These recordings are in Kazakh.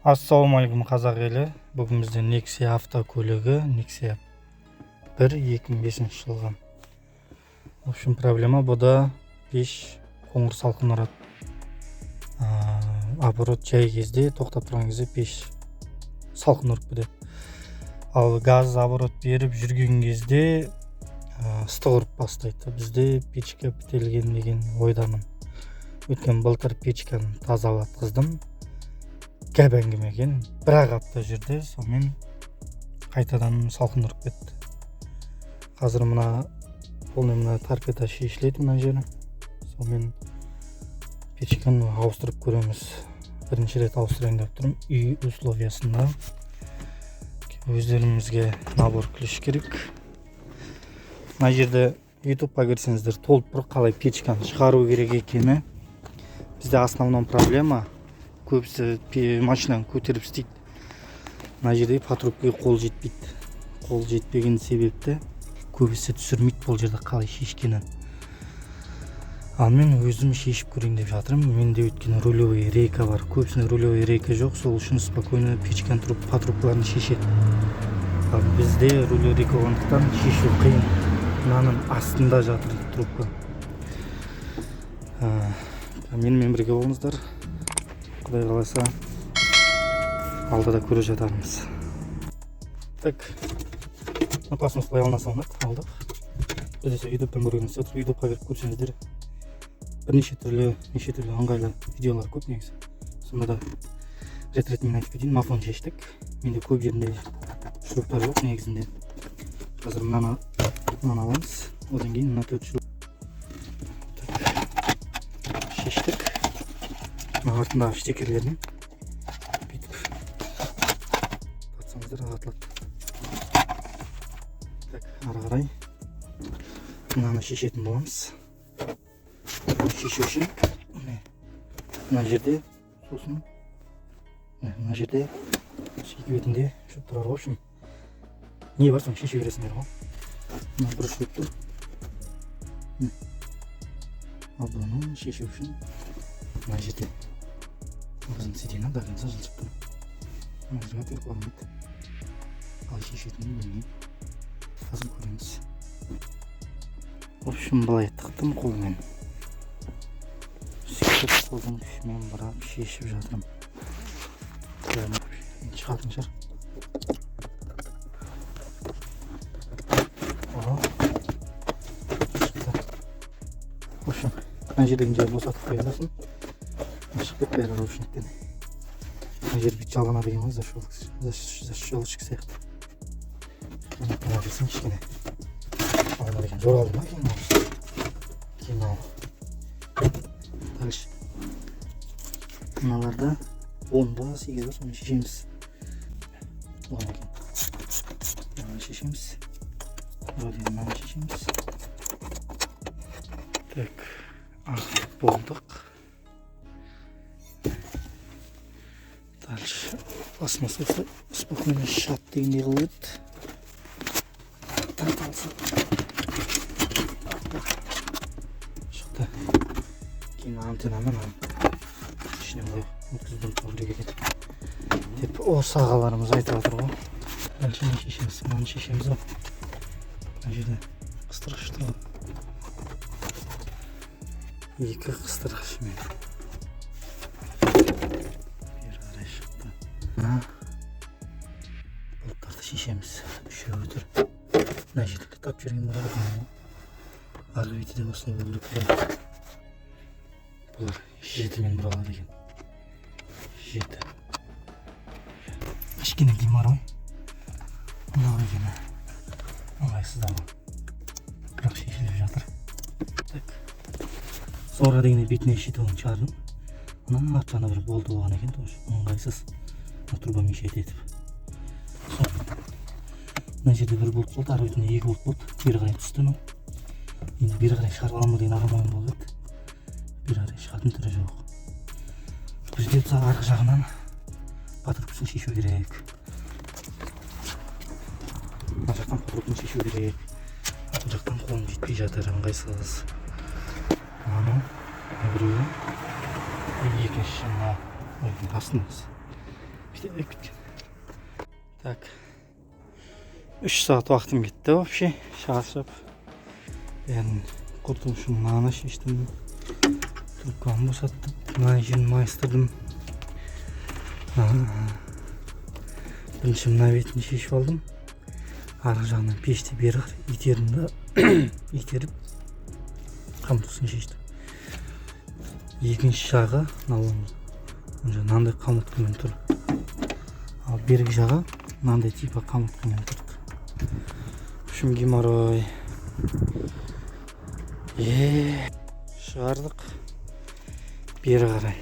Ассалаумағалейкум, қазақ елі! Бүгін бізде Nexia автокөлігі, Nexia 1, 2005 жылғы. В общем, проблема бұда: пеш қоңыр салқын ұрады. Оборот жай кезде, тоқтап тұрған кезде пеш салқын ұрып кетеді, ал газ оборот беріп жүрген кезде ыстық ұрып бастайды. Бізде печка бітелген деген ойдамын, өйткені былтыр печканы тазалатқыздым. Гәп әңгіме екен, бір ақ апта жүрді, сонымен қайтадан салқын ұрып кетті. Қазір мына полный мына торпеда шешіледі, мына жері. Сонымен печканы ауыстырып көреміз. Бірінші рет ауыстырайын деп тұрмын үй условиясында. Өздерімізге набор ключ керек. Мына жерде Ютубқа кірсеңіздер, толып тұр қалай печканы шығару керек екені. Бізде основной проблема: көбісі машинаны көтеріп істейді, мына жерде патрубкаға қол жетпейді. Қол жетпеген себепті көбісі түсірмейді бұл жерде қалай шешкенін. Ал мен өзім шешіп көрейін деп жатырмын. Менде өйткені рулевой рейка бар, көбісінде рулевой рейка жоқ, сол үшін спокойно печканың патрубкаларын шешеді. Ал бізде рулевой рейка болғандықтан, шешу қиын. Мынаның астында жатыр трубка. Менімен бірге болыңыздар, құдай қаласа, алдыда көре жатармыз. Так, мына пластмасс былай алына салынады. Алдық. Біз десе Ютубтан көрген. Ютубқа кіріп көрсеңіздер, бірнеше түрлі, неше түрлі ыңғайлы видеолар көп негізі. Сонда да рет ретімен айтып кетейін. Мафон шештік. Менде көп жерінде шуруптар жоқ негізінде. Қазір мынаны аламыз, одан кейін мына төрт шуруп. Так, шештік. Мына артындағы штекерлерін бүйтіп тартсаңыздар, атылады. Так, ары қарай мынаны шешетін боламыз. Бұны шешу үшін міне мына жерде, сосын міне мына жерде екі бетінде шуруптар бар. В общем, не бар, соны шеше бересіңдер ғой. Мына бір шуруп тұр. Міне. Ал бұны шешу үшін мына жерде біздің сиденье до конца жылжып тұр. Мына жерге әперіп қойған. Қалай шешетінін білмеймін, қазір көреміз. В общем, былай тықтым қолмен, сөйтіп қолдың күшімен бұрап шешіп жатырмын. Енді шығатын шығар. О, шықты. В общем, мына жердегі жер босатып қоя аласың, шығып кетті бәрі ручниктен. Мына жер бүйтіп жалғанады екен ғой, защелочка сияқты. Мына берсең, кішкене алынады екен. Зор алды ма екен мынау? Кейін мынау дальше мыналарды 10 ба, 8 ба, соны шешеміз. Одан кейін мынаны шешеміз, вроде мынаны шешеміз. Так, ағытып болдық. Дальше пластмасс осылай спокойно шығады дегендей қылып еді. Тарта алса. Опа. Шықты. Кейін антеннаны мына ішіне былай өткізіп ұмытпау керек екен деп осы ағаларымыз айтып жатыр ғой. Дальше не шешеміз? Мынаны шешеміз ғой. Мына жерде қыстырғыш тұр ғой, екі қыстырғышымен бері қарай шықты. Мына болттарды шешеміз, үшеуі тұр. Мына жерде де тап жіберген болады екен ғой. Арғы беті де осылай болу керек болады. Бұлар жетімен бұралады екен, жеті. Кішкене геморрой мынау екені, ыңғайсыздау, бірақ шешіліп жатыр. Так, зорға дегенде бетіне щитовын шығардым. Ана арт жағында бір болты болған екен, тоже ыңғайсыз. Мына труба мешать етіп. Мына жерде бір болт болды, ары бетінде екі болт болды. Бері қарай түсті мынау. Енді бері қарай шығарып аламын ба деген арманым болып еді, бері қарай шығатын түрі жоқ. Придется арғы жағынан патрубкасын шешу керек. Мына жақтан патрубканы шешу керек, бұл жақтан қолым жетпей жатыр, ыңғайсыз. Анау біреуі, екінші мына астында. Кеткен. Так, 3 сағат уақытым кетті вообще, шаршап. Бәрін құрту үшін мынаны шештім, трубканы босаттым, мына жерін майыстырдым. Бірінші мына бетін шешіп алдым, арғы жағынан пешті бері қарай итердім да, итеріп, қамытқысын шештім. Екінші жағы мынау, мынандай қамытқымен тұр, ал бергі жағы мынандай типа қамытқымен тұр. В общем, геморрой. Е, шығардық бері қарай.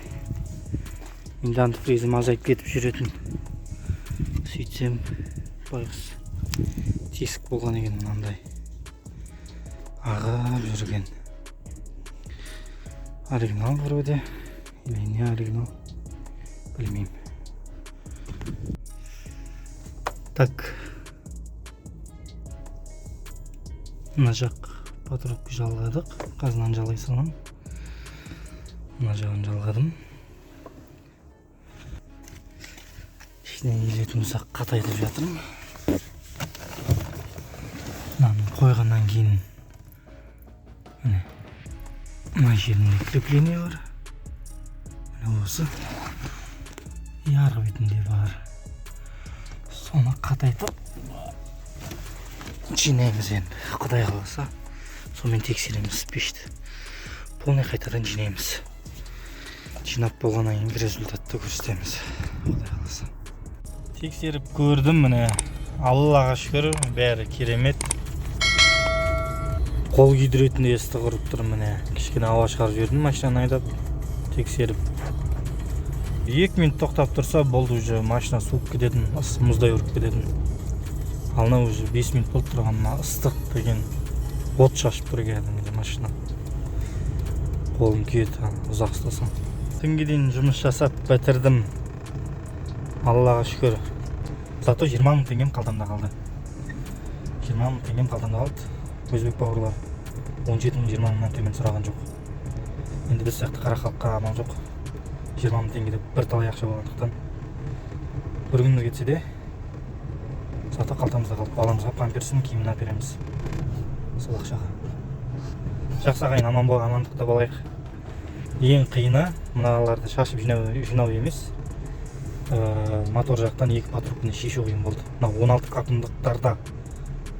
Енді антифризім азайып кетіп жүретін. Сөйтсем, байғұс, тесік болған екен, мынандай ағып жүрген. Оригинал вроде или не оригинал, білмеймін. Так, мына жақ патрубка жалғадық, қазір мынаны жалғай саламын. Мына жағын жалғадым. Ішіне иілетін болсақ, қатайтып жатырмын. Мынаны қойғаннан кейін, міне, мына жерінде крепление бар, міне, осы и арғы бетінде бар. Соны қатайтып жинаймыз енді, құдай қаласа. Сонымен тексереміз пешті, полный қайтадан жинаймыз. Жинап болғаннан кейін результатты көрсетеміз, құдай қаласа. Тексеріп көрдім, міне, Аллаға шүкір, бәрі керемет. Қол күйдіретіндей ыстық ұрып тұр. Міне, кішкене ауа шығарып жібердім машинаны айдап тексеріп. 2 минут тоқтап тұрса болды, уже машина суып кететін, мұздай ұрып кететін. Ал мынау уже 5 минут болды тұрғанына, ыстық деген от шашып тұр кәдімгідей машина. Қолым күйеді ұзақ ұстасам. Түнге дейін жұмыс жасап бітірдім, Аллаға шүкір. Зато 20 000 теңгем қалтамда қалды, 20 000 теңгем қалтамда қалды. Өзбек бауырлар 17 000, 20 000-нан төмен сұраған жоқ. Енді біз сияқты қара халыққа амал жоқ, 20 000 теңге деп бірталай ақша болғандықтан, бір күніміз кетсе де, зато қалтамызда қалып, баламызға памперсін, киімін әпереміз сол ақшаға. Жақсы, ағайын, аман бол, амандықта болайық. Ең қиыны мыналарды шашып жинау емес, мотор жақтан екі патрубканы шешу қиын болды. Мына 16 клапандықтарда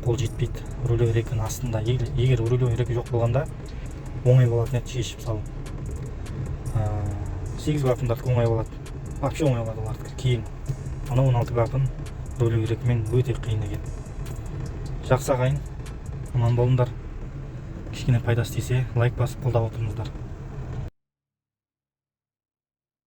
қол жетпейді, рулевой рейканың астында. Егер рулевой рейка жоқ болғанда, оңай болатын еді шешіп салу. 8 клапандардікі оңай болады, вообще оңай болады олардікі, кең. Анау 16 клапан рулевой рейкамен өте қиын екен. Жақсы, ағайын, аман болыңдар. Кішкене пайдасы тисе, лайк басып, қолдап отырыңыздар.